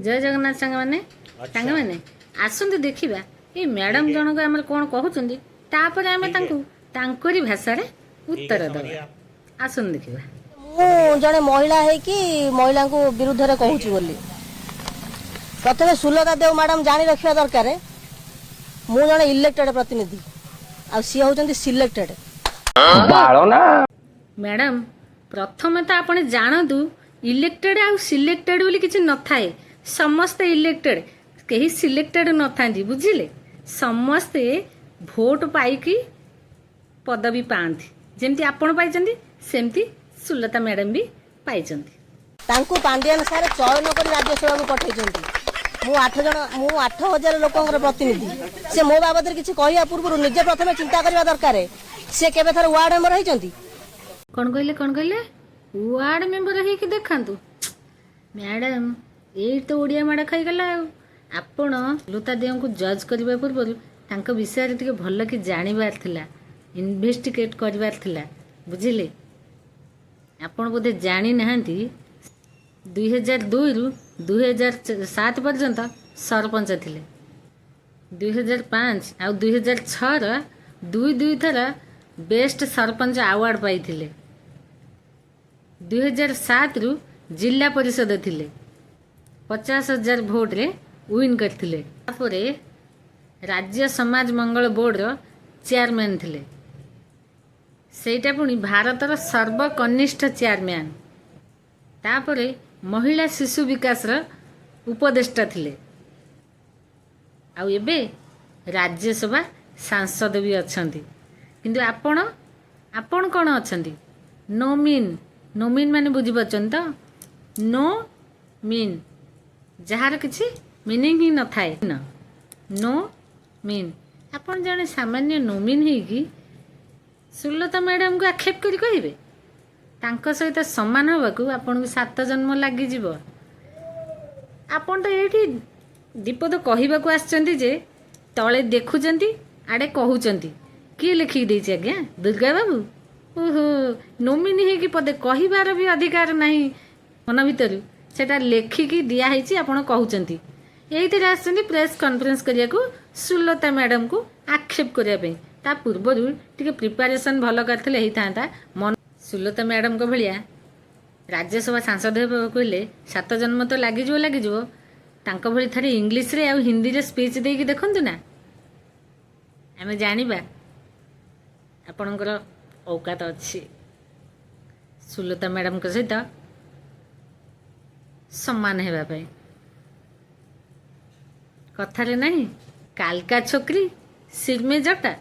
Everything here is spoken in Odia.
ଜୟ ଜଗନ୍ନାଥ ସାଙ୍ଗମାନେ। ସାଙ୍ଗମାନେ, ଆସନ୍ତୁ ଦେଖିବା ଏଇ ମ୍ୟାଡ଼ାମ ଜଣକ ଆମର କ'ଣ କହୁଛନ୍ତି। ତାପରେ ଆମେ ତାଙ୍କୁ ତାଙ୍କରି ଭାଷାରେ ଉତ୍ତର ଦେବା। ଆସନ୍ତୁ ଦେଖିବା। ମୁଁ ଜଣେ ମହିଳା ହେଇକି ମହିଳାଙ୍କୁ ବିରୁଦ୍ଧରେ କହୁଛି ବୋଲି ପ୍ରଥମେ ସୁଲତା ଦେଓ ମ୍ୟାଡାମ ଜାଣି ରଖିବା ଦରକାର, ମୁଁ ଜଣେ ଇଲେକ୍ଟେଡ ପ୍ରତିନିଧି ଆଉ ସିଏ ହଉଛନ୍ତି ସିଲେକ୍ଟେଡ। ମ୍ୟାଡ଼ାମ, ପ୍ରଥମେ ତ ଆପଣ ଜାଣନ୍ତୁ, ଇଲେକ୍ଟେଡ୍ ଆଉ ସିଲେକ୍ଟେଡ୍ ବୋଲି କିଛି ନଥାଏ। ସମସ୍ତେ ଇଲେକ୍ଟେଡ୍, କେହି ସିଲେକ୍ଟେଡ୍ ନଥାନ୍ତି, ବୁଝିଲେ? ସମସ୍ତେ ଭୋଟ ପାଇକି ପଦବୀ ପାଆନ୍ତି। ଯେମିତି ଆପଣ ପାଇଛନ୍ତି, ସେମିତି ସୁଲତା ମ୍ୟାଡ଼ାମ ବି ପାଇଛନ୍ତି। ତାଙ୍କୁ ପାଣ୍ଡିଆନ ସାର୍ ଚୟନ କରି ରାଜ୍ୟସଭାକୁ ପଠେଇଛନ୍ତି। ମୁଁ ଆଠ ଜଣ, ମୁଁ 8,000 ଲୋକଙ୍କର ପ୍ରତିନିଧି। ସେ ମୋ ବାବଦରେ କିଛି କହିବା ପୂର୍ବରୁ ନିଜେ ପ୍ରଥମେ ଚିନ୍ତା କରିବା ଦରକାର, ସେ କେବେ ଥରେ ୱାର୍ଡ ମେମ୍ବର ହେଇଛନ୍ତି? କ'ଣ କହିଲେ? କ'ଣ କହିଲେ? ୱାର୍ଡ ମେମ୍ବର ହେଇକି ଦେଖାନ୍ତୁ। ମ୍ୟାଡ଼ାମ, ଏଇଠି ତ ଓଡ଼ିଆ ମାଡ଼ ଖାଇଗଲା। ଆଉ ଆପଣ ସୁଲତା ଦେଓଙ୍କୁ ଜଜ୍ କରିବା ପୂର୍ବରୁ ତାଙ୍କ ବିଷୟରେ ଟିକେ ଭଲ କି ଜାଣିବାର ଥିଲା, ଇନଭେଷ୍ଟିଗେଟ୍ କରିବାର ଥିଲା, ବୁଝିଲେ? ଆପଣ ବୋଧେ ଜାଣିନାହାନ୍ତି, 2002ରୁ 2007 ପର୍ଯ୍ୟନ୍ତ ସରପଞ୍ଚ ଥିଲେ। 2005 ଆଉ 2006ର ଦୁଇ ଦୁଇ ଥର ବେଷ୍ଟ ସରପଞ୍ଚ ଆୱାର୍ଡ଼ ପାଇଥିଲେ। 2007ରୁ ଜିଲ୍ଲା ପରିଷଦ ଥିଲେ, 50,000 ଭୋଟରେ ୱିନ୍ କରିଥିଲେ। ତାପରେ ରାଜ୍ୟ ସମାଜ ମଙ୍ଗଳ ବୋର୍ଡ଼ର ଚେୟାରମ୍ୟାନ୍ ଥିଲେ, ସେଇଟା ପୁଣି ଭାରତର ସର୍ବକନିଷ୍ଠ ଚେୟାରମ୍ୟାନ୍। ତାପରେ ମହିଳା ଶିଶୁ ବିକାଶର ଉପଦେଷ୍ଟା ଥିଲେ ଆଉ ଏବେ ରାଜ୍ୟସଭା ସାଂସଦ ବି ଅଛନ୍ତି। କିନ୍ତୁ ଆପଣ କ'ଣ ଅଛନ୍ତି? No mean. ନୋ ମିନ୍ ମାନେ ବୁଝିପାରୁଛନ୍ତି ତ? ନୋ ମିନ୍, ଯାହାର କିଛି ମିନିଂ ହିଁ ନଥାଏ। No mean. ଆପଣ ଜଣେ ସାମାନ୍ୟ ନୋମିନ୍ ହେଇକି ସୁଲତା ମ୍ୟାଡ଼ାମକୁ ଆକ୍ଷେପ କରି କହିବେ? ତାଙ୍କ ସହିତ ସମାନ ହେବାକୁ ଆପଣଙ୍କୁ ସାତ ଜନ୍ମ ଲାଗିଯିବ। ଆପଣ ତ ଏଇଠି ଦିପଦ କହିବାକୁ ଆସିଛନ୍ତି ଯେ ତଳେ ଦେଖୁଛନ୍ତି, ଆଡ଼େ କହୁଛନ୍ତି। କିଏ ଲେଖିକି ଦେଇଛି ଆଜ୍ଞା? ଦୁର୍ଗା ବାବୁ? ଓହୋ, ନୋମିନି ହେଇକି ପଦେ କହିବାର ବି ଅଧିକାର ନାହିଁ ମନ ଭିତରୁ। ସେଟା ଲେଖିକି ଦିଆହେଇଛି, ଆପଣ କହୁଛନ୍ତି। ଏଇଥିରେ ଆସିଛନ୍ତି ପ୍ରେସ୍ କନଫରେନ୍ସ କରିବାକୁ ସୁଲତା ମ୍ୟାଡ଼ାମକୁ ଆକ୍ଷେପ କରିବା ପାଇଁ। ତା ପୂର୍ବରୁ ଟିକେ ପ୍ରିପାରେସନ୍ ଭଲ କରିଥିଲେ ହେଇଥାନ୍ତା। ମନ ସୁଲତା ମ୍ୟାଡ଼ାମଙ୍କ ଭଳିଆ ରାଜ୍ୟସଭା ସାଂସଦ ହେବାକୁ ହେଲେ ସାତ ଜନ୍ମ ତ ଲାଗିଯିବ ଲାଗିଯିବ। ତାଙ୍କ ଭଳି ଥରେ ଇଂଲିଶରେ ଆଉ ହିନ୍ଦୀରେ ସ୍ପିଚ୍ ଦେଇକି ଦେଖନ୍ତୁ ନା, ଆମେ ଜାଣିବା ଆପଣଙ୍କର ଔକାତ ଅଛି ସୁଲତା ମ୍ୟାଡ଼ାମଙ୍କ ସହିତ ସମାନ ହେବା ପାଇଁ। କଥାରେ ନାହିଁ, काल का छोकरी सिर में जटा।